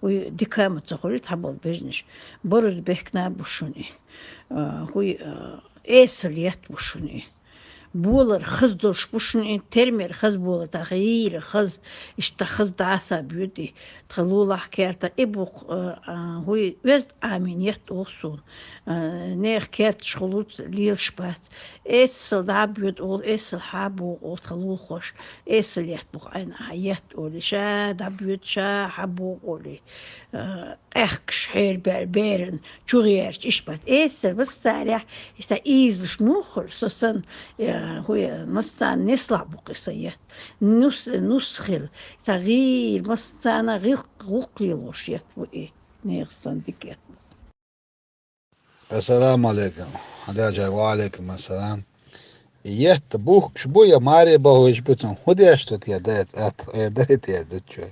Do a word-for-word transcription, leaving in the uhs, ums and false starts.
Хьуй дика ма ца хуьлу тхьаболу бежнаш. Барз бехкна бу шуна и. А, хьуй, а, эсал етт бу шуна и. Болар хаза долуш бу шуна и, термер хаза болу, тхан йийра хаза, иштта хаза дӀаса боьду и. Тхан лулахь керта и бу, а, а, хьуй оьзда Ӏамийна етт олу суна. А, нехан керташ хуьлуц, лелаш бац. Эсал дӀа а боьду олу, эсал хьа а богӀу олу тхан лулахоша. Эсал етт бу хьайна, а, етт олий, ша дӀа а боьду, ша хьа а богӀу олий. А, къехкаш хьербаьлла беран чу гӀерташ, иштта бац. Эсал массарехь, иштта ийзалаш муха хуьлу, со санна, э, хӀу, э, массарна нислахь бу-кх и сан етт. Нус, нус хила. Сан гӀийла, массарна гӀиллакх-, гӀуллакх лелош етт бу и, нехан санна дика етт бу. Ассаламу алейкум. Хьадаьлча, ва алейкум ассалам. Етт бухкуш бу я маре бахуьйтуш бу цунна? ХӀун деш ду те, дац, ат, эр дари те, зудчо?